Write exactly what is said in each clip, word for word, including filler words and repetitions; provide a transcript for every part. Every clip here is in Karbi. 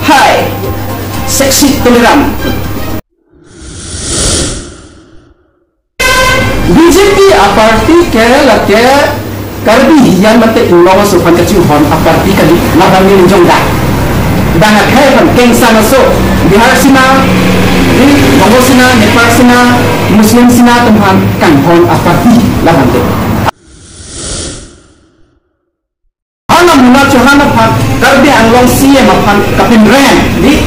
Hai, seksi toleran. B J P a-party ke lake Karbi hiyan mate inglong aso aphan kachihon a-party kali, labang neli jongda. Bang akhai aphan kengsang aso, Bihar sina, di Bongo sina, Nepal sina, Muslim sina atum aphan kanghon a-party labang te. Hala Mona Chauhan aphan, Karbi Anglong C M aphan kapinreng, di,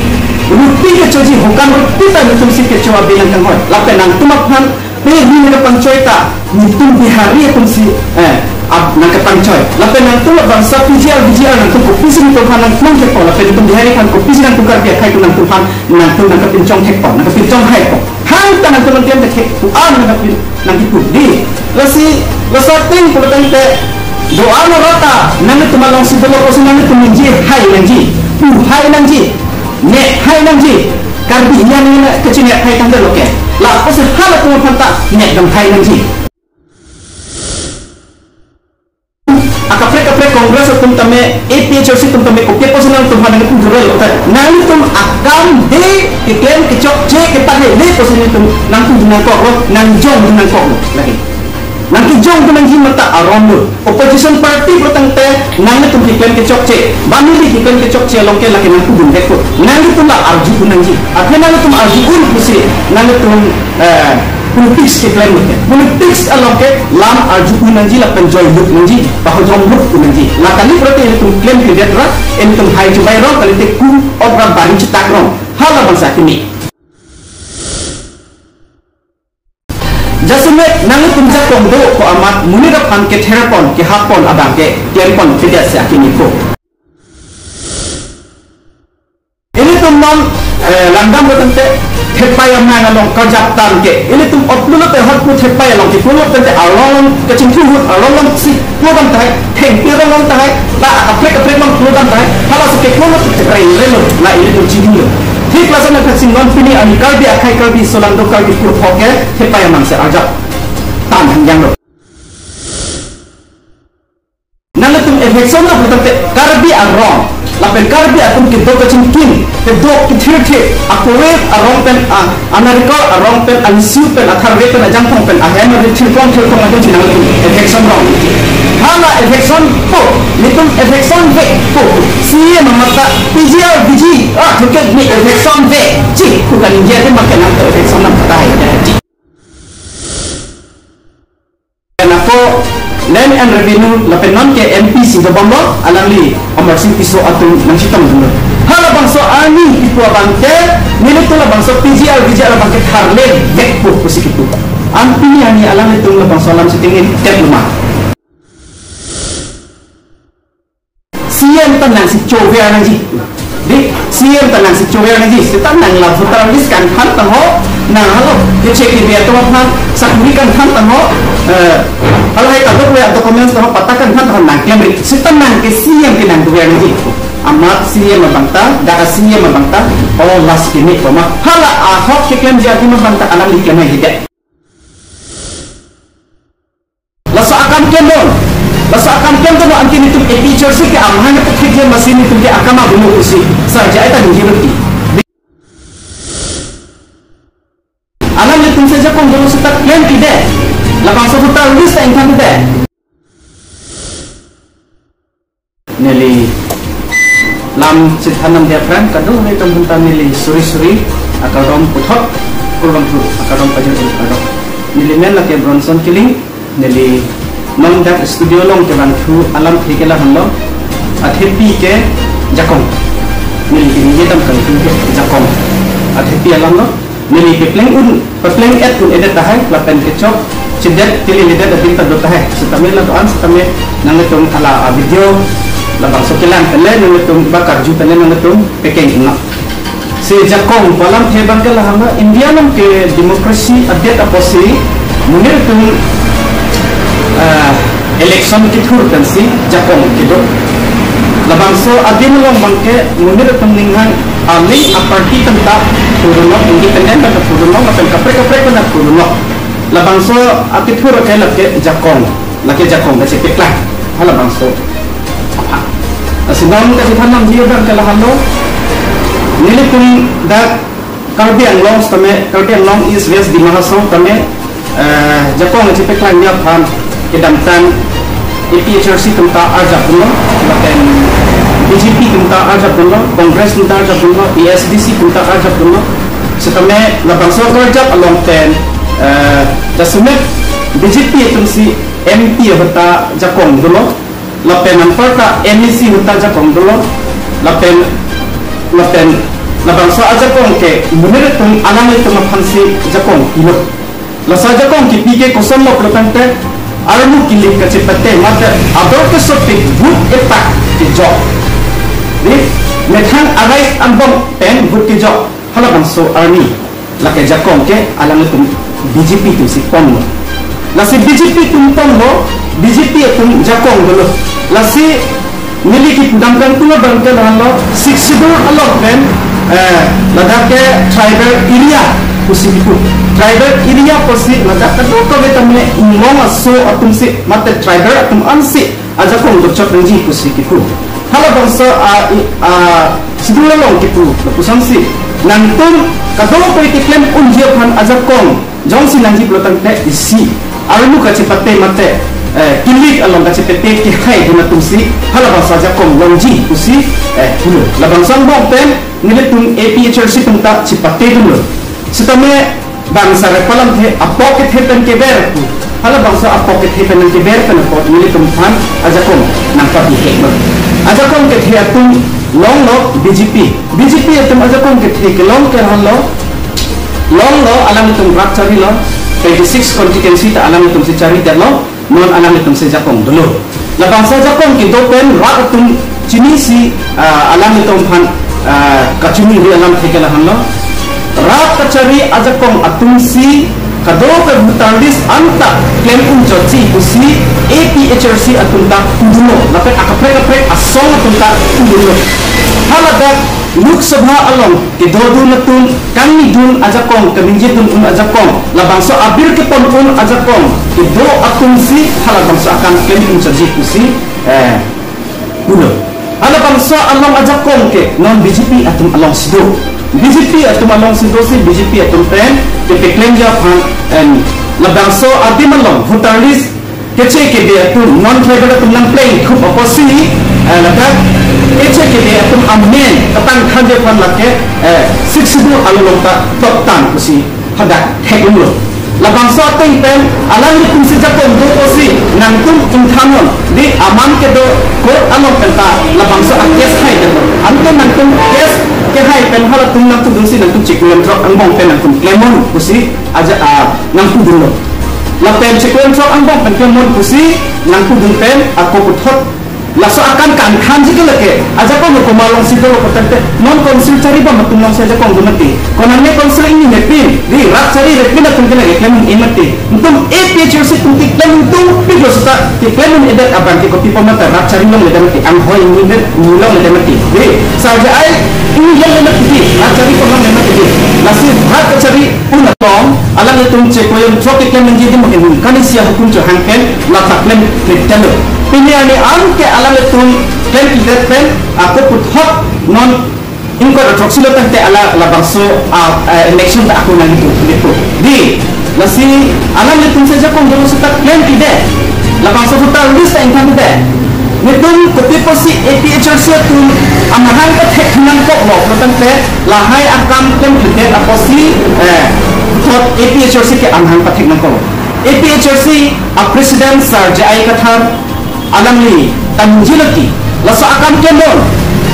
ruti kechoji, hokan ruti ta nelitum si kecho abi nangkanghoi. Lapen nangtum aphan, pe ri nangkepangchoi ta, nelitum Bihari atum si, eh, ap, nangkepangchoi. Lapen nangtum labangso P G R, V G R nangtum kopisi nelitum aphan nangplong thekpo, lapen nelitum Bihari aphan kopisi nangtum Karbi akhai atum nangtum aphan, nangtum nangkepinchong thekpo, nangkepinchong haipo. Hang ta nangtum nangtum thek, pu an nangkepin, nangkepu di. Lasi, laso ateng pulotangte, do-an ora ta, nanglitum alongsi dolo pusi nanglitum ningje hai nangji, pu hai nangji, ne hai nangji, Karbi hiyan nina kachinep hai tangte loke. Lapusi halatum aphan ta, ne dam hai nangji. Akaprek kaprek Congress atum tame, A P H L C atum tame, kopi apotsi nangtum aphan nangkepu jurel, ta, nangtum akam de, keklem kechokche, kepale, le pusi nangtum, nangtum nangkoklo, nangjong nangkoklo, lake. Nangkejong tu nangji mata aron lo. Opposition party pulotangte, nanglitum keklem kechokche. Bang neli keklem kechokche along ke lake nangpu dun bek ko. Nanglitum la arju un nangji. Athe nanglitum arju un pusi, nanglitum, eh, politics keklem lo ke. Politics along ke lam arju un nangji lapen join lut nangji. Pahojom lut un nangji. La kali pulote ilitum klem kedet ra, ilitum hai chubai rong, kalite ku obra bari chetak rong. Halabangso akimi. Jasemet nanglitum jakong do ko amat monit aphan ketherpon, kehapon abang ke klempon kedet si akimi ko. Ilitum non, eh, langdam pulotangte thepai amang along karjap tang ke. Ilitum oplulo te hot pu thepai along ke pulo tangte arlong kachingthu hut arlong si pulo tang tahai, thengpi arlong tahai, la akaprek kaprek mang pulo tang tahai, hala si ke pulo tang reng relo, la ilitum chini lo. Thik lason athak si non pini arni Karbi akhai Karbi solang do Karbi kurphok ke thepai amang si arjap tang hangjang lo. Nanglitum eviction lo pulotangte Karbi arong, lapen Karbi atum kedo kachingki, kedo kethirthir, akove arong pen, a, anarikol arong pen, alisi pen, atharve pen, ajangthong pen, ahem arit thirkong thirkong atum si nanglitum eviction rong. Hala eviction po, nelitum eviction ve po. C M mata P G R V G R thuke ne eviction ve. Chi, bukan India de makan nangtum eviction nang kata hai chi. Nako Land and Revenue lapen non ke M P si dobomlo, alangli Amarsing Tisso atum nangchetong dun lo. Halabangso arni kipu abang ke, nelitum labangso P G R V G R abang ke tharle vek po pusi kipu. An pini arni alanglitum labangso alam si tingin tet luma. C M ta nangsi chover nangji. Di, C M ta nangsi chover nangji. Seta nang la voter list kangthan tangho, nang halo, kechek di biato aphan, sakuri kangthan tangho, eh, halo hai kadokave documents tangho, patta kangthan tangho nang klemri. Seta nang ke C M ke nang chover nangji. Amat C M abang ta, dak a-C M abang ta, oh last kini koma. Hala ahok keklemji atum abang ta alangli klemai hidet. Laso akam klem non. Laso akam klem non anke nelitum A P H L C ke amahang ke thik je masi nelitum ke akam abulo pusi. Sarja eta ningje beti. Alanglitum si jakong dolo seta klem pidet. Labangso voter list ta ingthan pidet. Neli lam chethan nam dia pran kadokave atum aphan ta neli suri suri akardom puthot, kurvangthu akardom pajir akardom. Neli men lake Bronson Killing, neli non dak studio along kevangthu alamthe ke lahenlo, athepi ke jakong. Neli kini ye dam kangthu ke jakong. Athepi alam lo, neli pepleng un, pepleng et un-edet tahai, lapen kechok, chedet, tili lidet abin ta do tahai. Setame la do-an, setame nanglitum hala a-video, labangso kelang pen le, nanglitum ba karju pen le, nanglitum pekeng inno. Si jakong pu alamthe abang ke lahenlo, India along ke democracy adet apotsi, monit atum, ah, election kethur pensi jakong kedo. Labangso adim along abang ke monit atum ninghang aling a-party pen ta pudunok, independent pen ta pudunok, lapen kaprek kaprek pen ta pudunok. Labangso akethur ke lake jakong, lake jakong ta chepeklang. Halabangso. Lasi non kachethan namji abang ke lahenlo. Nelitum dak Karbi Anglong tame, Karbi Anglong East West Dima Hasao tame, eh, jakong chepaklangji aphan kedamtang A P H R C atum ta arjapdunlo, lapen B J P atum ta arjapdunlo, Congress atum ta arjapdunlo, A S D C atum ta arjapdunlo. Setame labangso karjap along pen, eh, jasemet B J P atum si M P ahut ta jakong dolo. Lapen anparta M A C ahut ta jakong dolo. Lapen, lapen labangso ajakong ke monit atum alanglitum aphansi jakong pilo. Laso ajakong kipi ke kosonlo pulo tangte, armu kilik kachepate mate ador kesopik vote etak kejok. Di, methang arai angbong pen vote kejok. Halabangso arni. Lake jakong ke alanglitum B J P atum si ponlo. Lasi B J P atum ponlo, B J P atum jakong dolo. Lasi neli kipudam kangtung abang ke lahenlo, Sixth Schedule along pen, eh, ladak ke tribal area pusi kipu. Tribal area pusi ladak kadokave tame Inglong aso atum si mate tribal atum ansi ajakong dokchot nangji pusi kipu. Halabangso a, i, a, Schedule along kipu, lapuson si. Nangtum kadokave keklem unji aphan ajakong jongsi nangji pulo tangte isi armu kachepate mate, eh, kilik along kachepate kehai dun atum si, halabangso ajakong longji pusi, eh, pulo. Labangso angbong pen, nelitum A P H R C atum ta chepate dunlo. Setame bang sar palam the apok kethe pen keber pu. Halabangso apok kethe pen keber pen apot nelitum aphan ajakong nangpapi heklo. Ajakong kethe atum longlo B J P. B J P atum ajakong kethe kelong ke lahenlo. Longlo alanglitum rat charilo. Twenty-six constituency ta alanglitum si charidetlo. Non alanglitum si jakong dolo. Labangso jakong kedo pen rat atum chinisi, ah, alanglitum aphan, ah, kachini ri alam theke lahenlo. Rat kachari ajakong atum si kadokave voter list anta klem unchotji pusi A P H R C atum ta pudunlo. Lapen akaprek kaprek asong atum ta pudunlo. Haladak Lok Sabha along kedodun atum kangnidun ajakong, kaningjedun un ajakong, labangso abir kepon un ajakong kedo atum si halabangso akam klem unchotji pusi, eh, pulo. Halabangso along ajakong ke non B J P atum alongsi do. B J P atum alongsi do si B J P atum pen kepeklemji aphan, em, labangso adim along voter list keche kebe atum, non tribal atum nangplengthup apotsi, eh, ladak keche kebe atum amen katang thanji aphan lake, eh, Sixth Schedule along ta toktan pusi hadak theklonglo. Labangso ateng pen alanglitum si jakong do pusi nangtum ingthan non, di aman kedo court along pen ta labangso a-case hai kedo. Anke nangtum case kehai pen halatum nangpudun si nangtum chiklo throk angbong pen nangtum klem non pusi aja, ah, nangpudunlo. Lapen chiklo throk angbong pen klem non pusi nangpudun pen ako puthot. Laso akam kangthanji ke lake ajakong komat alongsi dolo pulo tangte non council chari bom atum alongsi ajakong do mati. Konane council ingni mepin, di rat chari repin atum ke lake klem un-e mati. Nelitum A P H R C atum keklem atum pik lo seta keklem un-edet abang ke kopi pon mate rat chari longledet mati, anghoi ingni vet ni longledet mati. Di, Sar J I ingni longledet mati, rat chari pon longledet mati. Lasi rat kachari un along alanglitum chiklo throk keklem nangji adim ke ningkan isi ahukum chehang pen la ta klem klemlo. Pini arni anke alanglitum klemkledet pen ako puthot non ingkoi ra throksi lo tangte ala labangso a, eh, election ta ako nangji pu, pu. Di, lasi alanglitum si jakong dolo seta klemkledet. Labangso voter list ta ingthandet. Nelitum kopi pusi A P H R C atum amahang pathek nangkoklo pulo tangte lahai akam klemkledet apotsi, eh, thot A P H R C ke amahang pathek nangkoklo. A P H R C a-president Sar J I Kathar alangli ta ningjelo ti, laso akam klem non,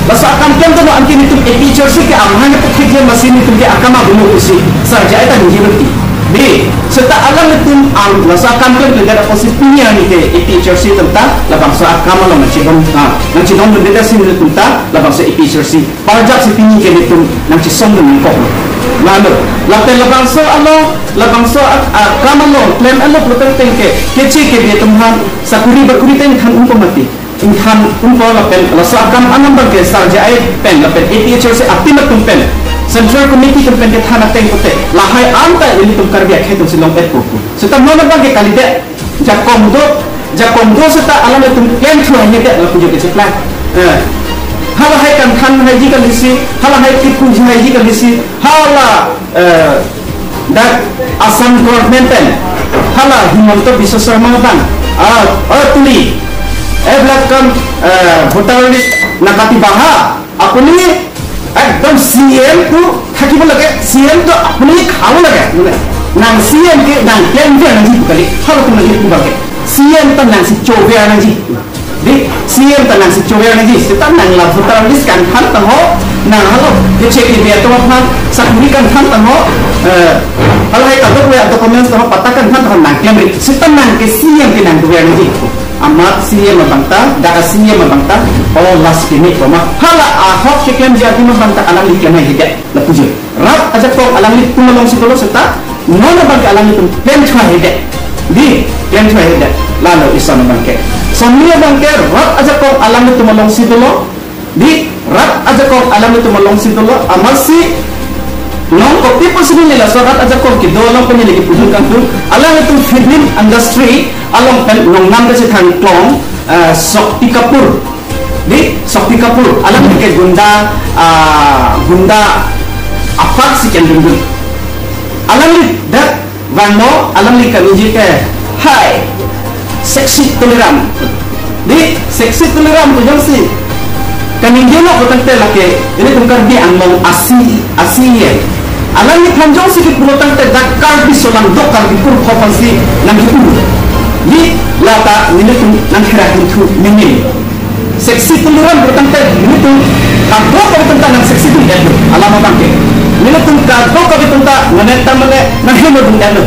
laso akam klem non, anke nelitum A P H R C ke amahang pathek jam masi nelitum ke akam abulu pusi Sar J I ta ningjelo ti. Di, seta alanglitum am laso akam klemkledet apotsi pini arni ke A P H R C atum ta labangso akam along nangchedon, ah, nangchedondunde si nelitum ta labangso A P H R C parjap si pini ke nelitum nangchesongdun nangkoklo. Lalu, lapen labangso along, labangso a, akam along, klem along pulo tangte ke, keche kebe atum aphan sakuri bakuri ta ingthan un-e mati. Ingthan un-e lapen laso akam anam abang ke Sar J I pen lapen A P H R C a-team atum pen, Central Committee atum pen kethan ateng pulote lahai anta ilitum Karbi akhei atum si long-et pu pu. Seta non abang ke kalidet, jakong do, jakong do seta alanglitum klem thu hanya det lapu jo kecheplang. Eh. Halahai kangthan haiji kalisi, halahai kipuji haiji kalisi, hala, eh, dak Assam government pen, hala Himanta Biswa Sarma abang, ah, ah, tuli, এইবিলাক কাম, eh, voter list নাকাটিবা হা, আপুনি একদম C M টো থাকিব লাগে, C M টো আপুনি খাব লাগে, মানে, nang C M ke nang klem ver nangji kali, halatum nangji pu bangke, C M ta nangsi chover nangji. Di, C M ta nangsi chover nangji, seta nang la voter list kangthan tangho, nang halo, keche kebe atum aphan, sakuri kangthan tangho, eh, halahai kadokave documents tangho, patta kangthan tangho, nang klemri, seta nang ke C M ke nang chover nangji. Amat C M abang ta, dak a C M abang ta, oh, last kini koma. Hala ahok keklemji atum abang ta alangli klemhaihedet, lapu jo. Rat ajakong alanglitum alongsi dolo seta, non abangke alanglitum klem thuahedet. Di, klem thuahedet. Lalo ison abangke. Sonni abangke rat ajakong alanglitum alongsi dolo. Di, rat ajakong alanglitum alongsi dolo. Amatsi non kopi pusi neli laso rat ajakong kedo along pen neli kipudun kangtung. Alanglitum film industry along pen nongnam kachethang klong, eh, Shakti Kapoor. Di, Shakti Kapoor, alangli ke gunda, ah, gunda apak si kendundun. Alangli dak vanglo, alangli kaningje ke, "Hi, sexy Tuliram." Di, sexy Tuliram pu jongsi kaningjelo pulotangte lake, ilitum Karbi Anglong asi, asi ye. Alangliphan jongsi kipu pulotangte dak Karbi solangdo, Karbi kurkho aphansi nangkipu. Di, lata nelitum nangkira hinthu ningning. Sexy Tuliram pulotangte nelitum kadokave atum ta nang sexy dundetlo, alam abangke. Nelitum kadokave atum ta mane ta mane nangheno dundetlo.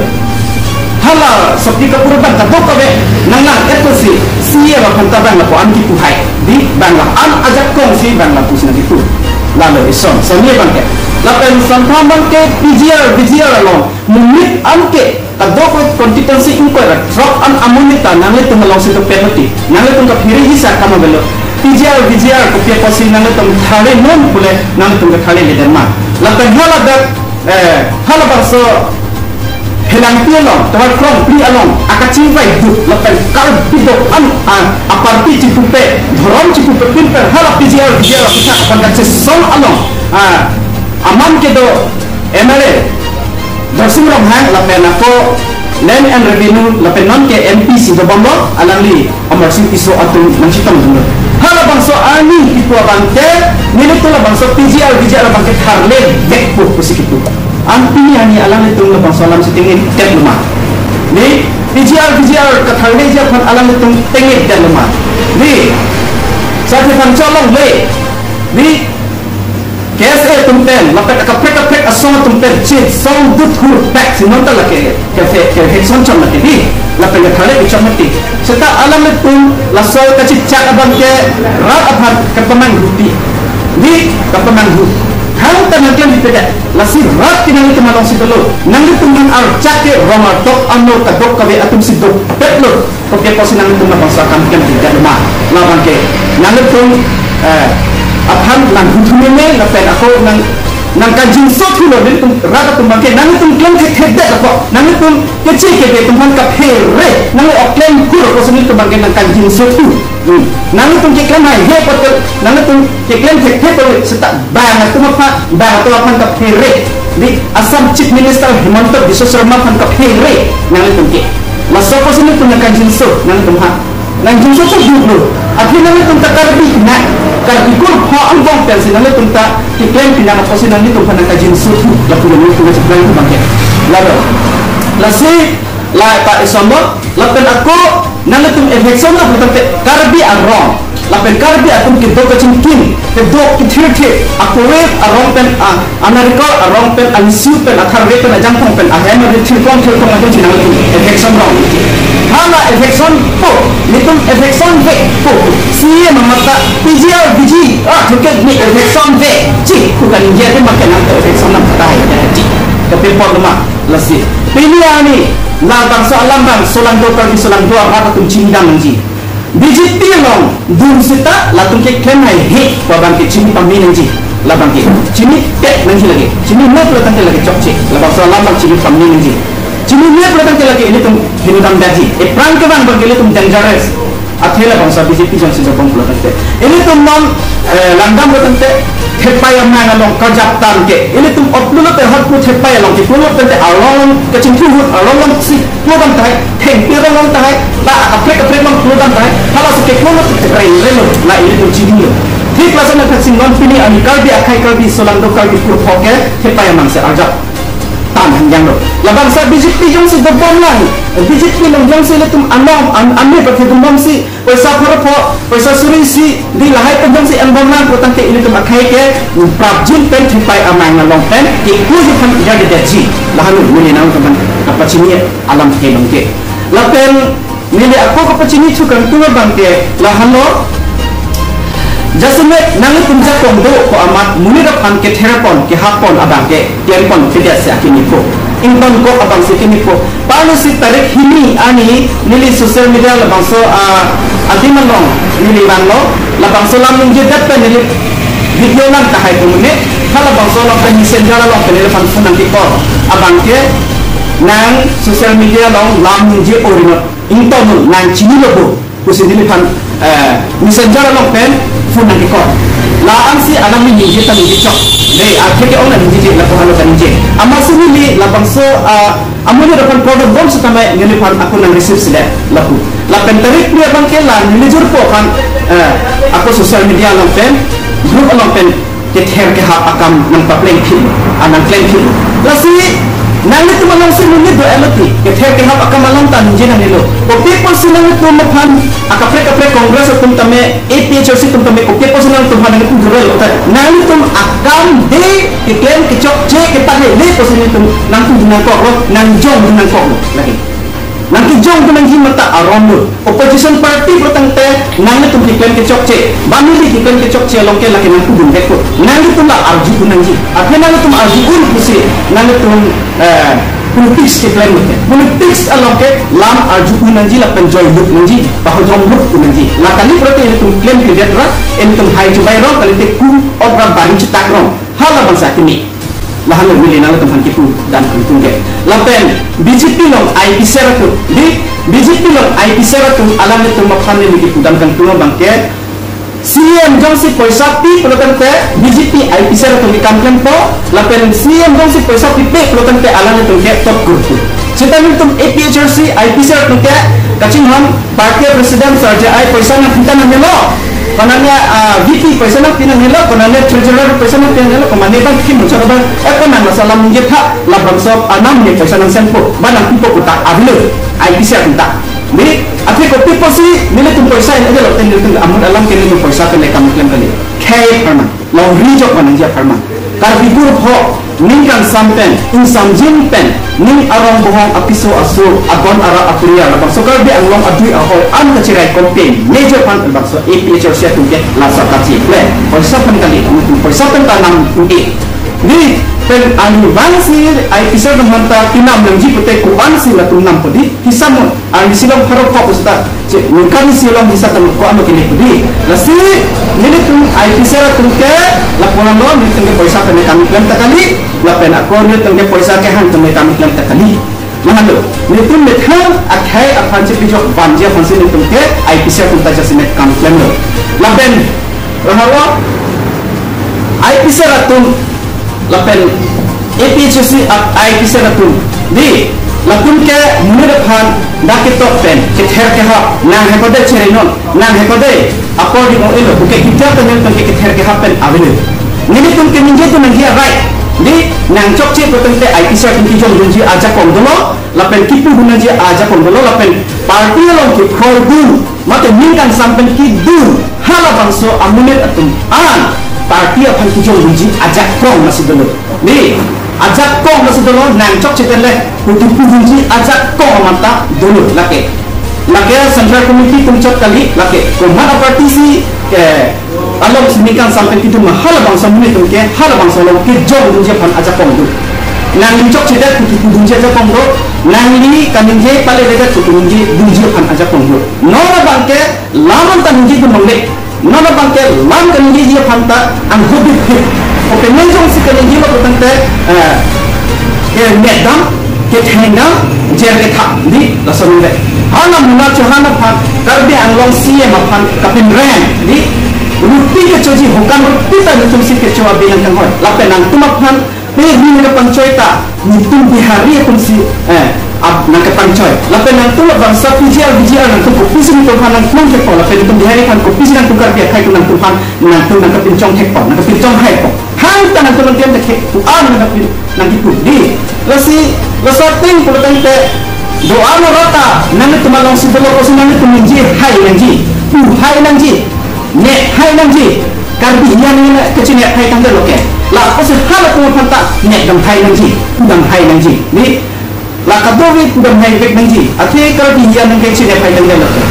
Hala Shakti Kapoor abang kadokave nang nang-etlo si, C M aphan ta bang lapu-an kipu hai. Di, bang la-an ajakong si bang lapusi nangkipu. Lalo ison, sonni abangke. Lapen santham abangke P G R, V G R along monit anke kadokave constituency ingkoi ra throk an amonit ta nanglitum alongsi dopet mati. Nanglitum kaphere hisa kam avelo. P G R, V G R kopi apotsi nanglitum tharle non pule nanglitum katharle ledet ma. Lapen hala dak, eh, halabangso Phelangpi along, tovar krongpri along, akachingvai duk, lapen Karbi duk an, a, aparty chipupe, dhorom chipupe pinpen, hala P G R, V G R office aphan kachesong along, a, aman kedo M L A Dorsing Ronghang, lapen ako Land and Revenue, lapen non ke M P si dobomlo, alangli Amarsing Tisso atum nangchetongdunlo. Halabangso arni kipu abangke, nelitum labangso P G R, V G R abangke tharle vekpo pusi kipu. An pini arni alanglitum labangso alam si tengedetlo ma? Di, P G R, V G R katharleji aphan alanglitum tengedetlo ma? Di, sati phan cholongle. Di, K S A atum pen, lapen kaprek kaprek asong atum pen, chesongdut hur pek si non ta lake, ke, ke, ke, election chom lake di, lapen katharle kechom mati. Seta alanglitum laso kachechak abangke rat aphan kapamanghupi. Di, kapamanghu. Hang ta nangklem di pede, lasi rat ke nanglitum alongsi dolo, nanglitum nang archak ke rong artok ano kadokave atum si dopetlo. Kopi apotsi nanglitum labangso akam klemkledet ma? Labangke nanglitum, eh, aphan nang huthumeme lapen ako nang, nangkangjinso thulo, nelitum rat atum abangke nanglitum klem thekthedet ako, nanglitum keche kebe atum aphan kaphere, nangli oklem kur apotsi nelitum abangke nangkangjinso thu. Hmm. Nanglitum keklem haihe apot ke, nanglitum keklem thekthe apot seta bang atum aphan, bang atum aphan kaphere. Di, Assam Chief Minister Himanta Biswa Sarma aphan kaphere nanglitum ke. Laso apotsi nelitum nangkangjinso, nanglitum ha. Nangjinso so duklo. Aphi nanglitum ta Karbi na, Karbi kurkho angbong pensi nanglitum ta keklem pinang apotsi nanglitum aphan nangkangjinso thu. Lapu nelitum nangchiplang abangke. Lalo. Lasi, la ta isombo, lapen ako, nanglitum election lo pulotangte Karbi arong, lapen Karbi atum kedo kachingkim, kedo kethirthir, akove arong pen, a, anarikor arong pen, alisi pen, atharve pen, ajangthong pen, ahem arit thirkong thirkong atum si nanglitum election rong. Hala election po, nelitum election vekpo, C M amat ta, P G R, V G R, thuke ne election vekji pu kaningje atum abangke nang election nangpatai ji. Kape apotlo ma? Lasi pini arni labangso alam bang solangdo, Karbi solangdo arat atum chinidam nangji. B J P along dun seta latum keklem haihe pu abangke chini pame nangji. Labangke chinidet nangji lake. Chinine pulotangte lake chokche. Labangso alam bang chini pame nangji. Chinine pulotangte lake ilitum hinudam daji. Ephrang kevang abangke ilitum dangerous. Athe labangso B J P jongsi dobom pulo tangte, ilitum non, eh, langdam pulo tangte, thepai amang along karjap tangte, ilitum otlulo te hot pu thepai along kepulot tangte, arlong kachingthur hut arlong si pulodam tahai, thengpi arlong tahai, la kaprek kaprek along pulodam tahai, hala si kepulot te reng relo, la ilitum chinilo. Thik lason athak si non pini arni Karbi akhei, Karbi aso along do, Karbi kurphok ke thepai amang si arjap tan hangjanglo. Labangso B J P jongsi dobom lang, B J P along jongsi ilitum anom an ame pathi dobom si, poisa pharo pho, poisa suri isi, di lahai pen jongsi enbom lang pulo tangte ilitum akhei ke prapjin pen thepai amang along pen kepu ji phan jar de ji. Lahenlo neli nangtum aphan kapachini alam kelong ke. Lapen neli ako kapachini thu kangtung abang ke lahenlo. Jasemet nanglitum jakong do ko amat monit aphan kether pon, kehap pon abang ke klem pon pedet si akimi po. Ingtonkok abang si kimi po. Palo si tarik hini arni neli social media labangso, ah, adim along neli vanglo, labangso lam ningjedet pen neli video nang tahai pu mene, halabangso along pen messenger along pen neliphan phone nangkikor abang ke, nang social media along lam ningje-o rinot, ingtong nang chinilo bo pusi neliphan, eh, messenger along pen phone nangkikor. La-an si alam ningje ta ningje chok. Dei, athe ke-ong ningje je lapu halo kaningje. Amatsi neli labangso, ah, amonit aphan call dobom setame neliphan ako nang receive sile lapu. Lapen tarik phli abang ke la neli jurpo aphan, eh, ako social media along pen, group along pen kether kehap akam nangpapleng phit, ah, nangklem phit. Lasi nanglitum along si monit do-et lo ti, kether kehap akam along ta ningje nangnelo. Kopi apotsi nanglitum aphan akaprek kaprek Congress atum tame, A P H L C atum tame, kopi apotsi nanglitum aphan nangpu durel ta, nanglitum akam de keklem kechokche kepahle le apotsi nanglitum nangpu dun nangkoklo, nangjong dun nangkoklo lagi. Nangkejong dun nangji mata aron lo. Opposition party pulo tangte nanglitum keklem kechokche, ba neli keklem kechokche along ke lake nangpu dun vekpo. Nanglitum la arju dun nangji. Athe nanglitum arju un pusi nanglitum, eh, politics keklem lo ke. Politics along ke lam arju un nangji lapen joilut nangji, pahojom lut un nangji. La kali pulote ilitum klem kedet ra, ilitum hai chubai rong kalite ku obra bari chetak rong. Halabangso akimi. Lahenlo neli nanglitum aphan kipu dam kangtung ke. Lapen B J P along I P C R atum, di B J P along I P C R atum alanglitum aphan neli kipu dam kangtung abang ke, C E M jongsi poisa pi pulo tangte B J P I P C R atum ke kam klempo, lapen C E M jongsi poisa pipe pulo tangte alanglitum ke tot kurpu. Seta nelitum A P H L C I P C R atum ke kachinghon party president sarja ai poisa nangpi tha nanghelo. Konane, ah, V P poisa nangpi nanghelo, konane treasurer poisa nangpi nanghelo, konane bang kim muchar bang, eh, konane salam ningje tha, labangso anam ne poisa nangsenpo, ba nangpipo puta avelo, I P C R atum ta. Neli, athe kopi apotsi nelitum poisa en-edetlo te nelitum amut alam ke nelitum poisa pen le kam klem kali. Khei apharman, longri jok manang ji apharman. Karbi kurphok, ning kangsam pen, ingsamjin pen, ning arong bohong apiso aso, agon ara apurial, labangso Karbi Anglong adui ahoi an kachirai kompen, major pan labangso A P H L C atum ke laso kachi kle. Poisa pen kali, poisa pen ta nam un-e. Di pen ani vangsi I P C R atum aphan ta pinam nangji pute ko-ansi latum nampo di, hisam mo. Arni isi along pharo pho pusita, che, ningkan isi along hisap tanglo ko-an lo kini pudi. Lasi nelitum I P C R atum ke lapuan lo, nelitum ke poisa pen kam klem ta kali, lapen ako nelitum ke poisa kehang pen kam klem ta kali. Lahenlo, nelitum methang akhei aphan chepejok vanji aphansi nelitum ke I P C R atum ta jasemet kam klemlo. Lapen, lahenlo, I P C R atum lapen A P H L C a I P C R atum, di, latum ke monit aphan dak ketok pen kether kehap, nang hekode cherenon, nang hekode apor di mo elo, buke kita pen nelitum ke kether kehap pen avelo. Nelitum ke ningje dun nangji a-right, di, nang chokche pulo tangte I P C R atum kejong dunji ajakong dolo, lapen kipu dun nangji ajakong dolo, lapen party along kekroi dun, mate ning kangsam pen kedun, halabangso amonit atum an party aphan kejong dunji ajakong masi dolo. Di, ajakong masi dolo, nang chokche pen le, kuti pu dunji ajakong amat ta dolo lake. Lake Central Committee atum chot kali, lake komat aparty si, ke, along si ning kangsam pen kedun ma halabangso amonit atum ke, halabangso along kejong dunji aphan ajakong do. Nangli chokchedet kuti pu dunji ajakong do, nangli kaningje paledet kuti ningje dunji aphan ajakong do. Non abang ke lam an ta ningje dun longle. Non abang ke lam kaningjeji aphan ta angkut bit. Open jongsi kaningjelo pulo tangte, eh, ke medam, kethengdam, jer kethap, di, lason le. Hala muna chohana aphan, Karbi Anglong C M aphan kapinreng, di, ruti kechoji, hokam ruti ta nelitum si kecho abinang kanghoi. Lapen nangtum aphan pe ri kapangchoi ta, nelitum Bihari atum si, eh, ap nangkepangchoi. Lapen nangtum labangso P G R, V G R nangtum kopisi nelitum aphan nangklong thekpo, lapen nelitum Bihari aphan kopisi nangtum Karbi akhei atum nangtum aphan, nangtum nangkepinchong thekpo, nangkepinchong haipo. Hang ta nangtum nangklem thek, pu-an nangkepin nangkipu, di. Lasi, laso ateng pulo tangte, do-an rota, nanglitum alongsi dolo pusi nanglitum ningje hai nangji, pu hai nangji, nep hai nangji, Karbi Hian ningje kachinep hai tangte lo ke. Lapusi halatum aphan ta nep dam hai nangji, pu dam hai nangji. Di, la kadokave pu dam hai vek nangji, athe Karbi Hian ningje kachinep hai tangte lo ke.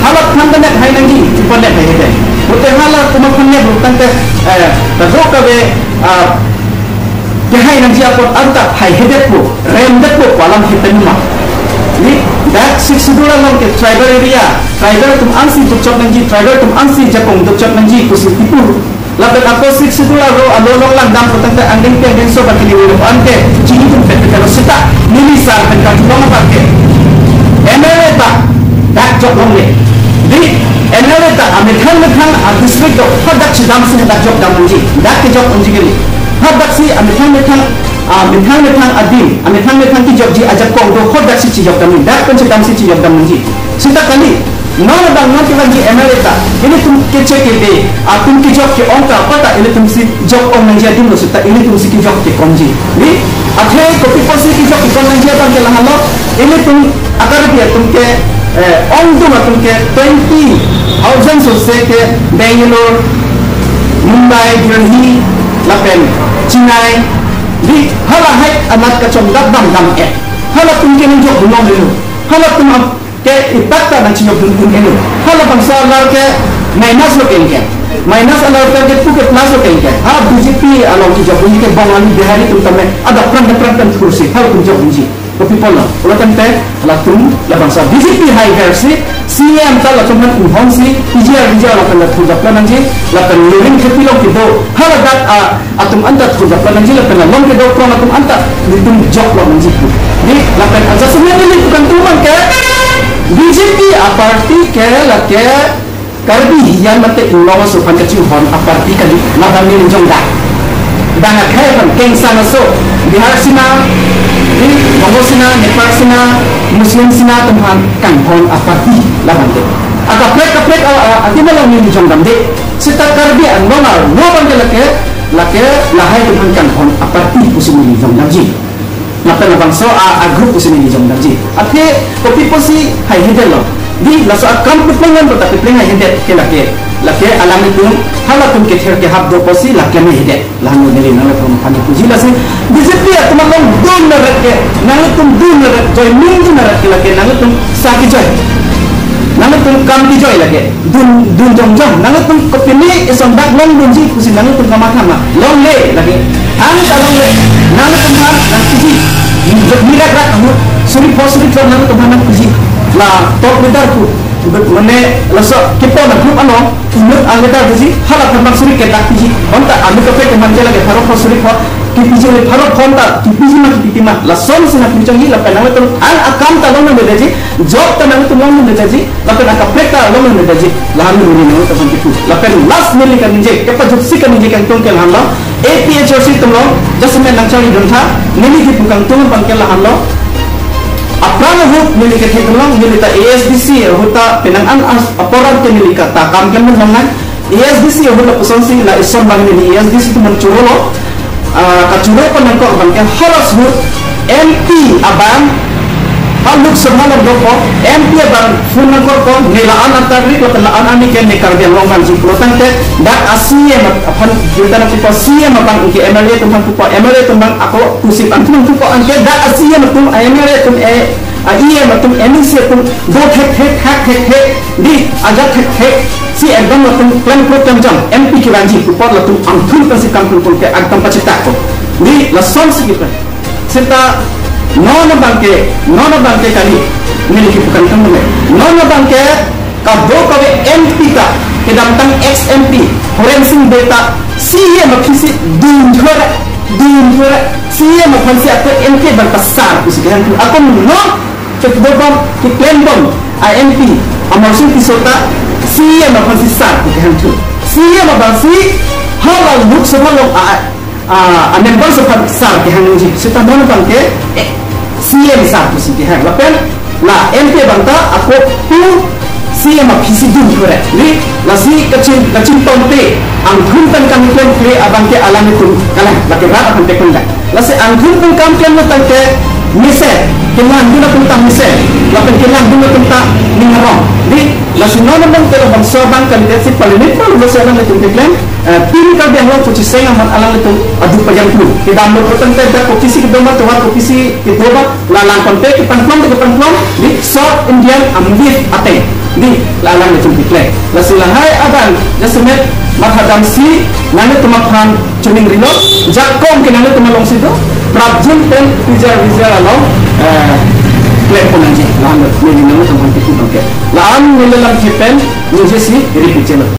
Halaphan ta nep hai nangji, pu aphan nep hai hede. Pute halatum aphan nep lo tangte, eh, kadokave, ah, kehai nangji apot anta hai hedetpo, remdetpo pu alam hepen ma. Ni, dak Sixth Schedule along ke tribal area, tribal atum ansi dukchot nangji, tribal atum ansi jakong dukchot nangji pusi kipu. Lapen ako Sixth Schedule aro alo along langdam pulo tangte angdeng pen angdengso baki ni ulo anke chini tum pet pet sita, neli sar pen kachulong abang ke M L A ta dak jok longle. Di, M L A ta amethang methang a district do hadak chedamsi hadak jok dam nangji, dak kejok nangji kali. Hadaksi amethang methang, amethang methang adim, amethang methang kejokji ajakong do hadaksi chejok dam nangji, dak pen chedamsi chejok dam nangji. Sita kali, non abang non kevangji M L A ta, ilitum keche kebe, atum kejok ke-ong ta, kota ilitum si jok ong nangji adim lo sita, ilitum si kejok ke-ongji. Di, athe kopi pusi kejok ke-ong nangji abang ke lahenlo, ilitum a Karbi atum ke, eh, ongdung atum ke twenty thousand sose ke Bangalore, Mumbai, Delhi, lapen Chennai, di halahai anat kachongdap dam dam e. Halatum ke nungjok dunlonglelo. Halatum ap- ke ipak ta nangchejokdun un-elo. Halabangso alar ke minus lo kengkeng. Minus alar ke pu ke plus lo kengkeng. Ha B J P along chejokdun ke Bongali Bihari atum tame adapprang dapprang kan thursi halatum jokdunji. Kopi pulo, pulo tangte latum labangso B J P hai versi C M ta latum aphan inghonsi P G R V G R latum la thurjaplo nangji, latum luring thepi along kedo. Haladak a atum anta thurjaplo nangji lapen along kedo krong atum anta nelitum joklo nangji pu. Di lapen ajasemet neli pu kangtung abang ke B J P a party ke lake Karbi Hian mate Inglong aso aphan kachinghon a party kali, lapen neli jongda. Dang akhei aphan kengsang aso, Bihar asina, di Bongo asina, Nepal asina, Muslim asina atum aphan kanghon a party lapen te. Akaprek kaprek a, a, adim along neli jongdamde. Sita Karbi Anglong arlo abang ke lake, lake lahai atum aphan kanghon a party pusi neli jongdamji. Lapen labangso a, a group pusi neli jongdamji. Athe kopi pusi hai hedetlo. Di laso akam pepleng an bata pepleng hai hedet ke lake. Lake alanglitum halatum kether kehap do pusi laklem hedet. Lahenlo neli nanglitum aphan puji lasi B J P atum along dunra ret ke, nanglitum dunra ret, joining dunra ret ke lake, nanglitum sa kejoi. Nanglitum kam kejoi lake. Dun, dun jongjong, nanglitum kopine ison dak longdunji pusi nanglitum kamatha ma. Longle lake. Anta longle. Nanglitum aphan nangpiji. Mirak rak ahut. Suri pho suri pho nanglitum aphan nangpiji. La top leader pu. Mane laso kepo na group ano. Inut ang leader puji. Halaphan bang suri kedak piji. Bonta anu kape keman ke lake pharo pho suri pho. Kepiji le pharo pho ta. Kepiji ma kepipi ma. Lasonsi nangpijongji lapen nanglitum ang akam ta longdundeji. Job ta nanglitum longdundeji. Lapen akaprek ta longdundeji. Lahenlo neli nanglitum aphan kipu. Lapen last neli kaningje, kepajutsi kaningje kangtung ke lahenlo. A P H L C atum along, jasemet nangcharlidun tha, neli kipu kangtung abang ke lahenlo. Aphrang ahut neli kethekdun long, neli ta A S D C ahut ta penang an as-, apor an ke neli kata kam klemdun longnang. A S D C ahut lapusonsi la ison abang neli A S D C atum aphan chorolo. Ah, kachoro pen nangkok abang ke horas ahut M P abang, ha Lok Sabha along dokok, M P abang phone nangkorkok, ne la-an atarik lapen la-an arni ke ne Karbi Anglong vangji pulo tangte, dak a C M aphan juta nangpupo, C M abang ke M L A atum aphan pupo, M L A atum abang ako pusi aphan atum pupo, anke dak a C M atum, a M L A atum, eh, a E M atum, M A C atum do thekthe, thak thekthe, di ajat thekthe, si ekdom latum klem pro klemjang, M P kevangji pupo latum angthun pensi kam pun pun ke ekdom pachetak ko. Di lasonsi kipu. Seta non abang ke, non abang ke kali, neli kipu kangtung le. Non abang ke kadokave M P ta, kedamtang ex M P Horen Sing Bey ta, C M aphisi dun thora, dun thora, C M aphansi ape M P abang pasar pusi kehang tu. Ako non kedobom, keklembom a M P, a Morsing Tisso ta C E M aphan si sir pu kehang thu. C E M aphan si hala Lok Sabha along a, a, a members aphan sir kehang nangji. Seta non abangke, eh, C E M sir pusi kehang. Lapen la M P abang ta ako pu C E M aphi si dun kore. Ni lasi kachin, kachin tongte angthun pen kam klemkle abangke alanglitum kalang, lake rat aphan tekun lang. Lasi angthun pen kam klemlo tangte mesen, kelangdun atum ta mesen, lapen kelangdun atum ta ning arong. Ni lasi non abangke labangso abang candidate si palimit palu lasi alanglitum keklem, eh, Team Karbi Anglong pu chiseng amat alanglitum adu pajam pulu. Kedamlo pu tangte dak kopisi kedoma tovar kopisi kedoma, la lang konte kepangklong te kepangklong, ni South Indian a-myth ateng. Ni la alanglitum keklem. Lasi lahai abang jasemet mathadamsi nanglitum aphan choningrilo, jakong ke nanglitum alongsi do, prapjin pen pijar vijar along, eh, klempo nangji, la-an lo, neli nanglitum aphan tipu bangke. La-an neli lam thepen, neli si repeat chelo.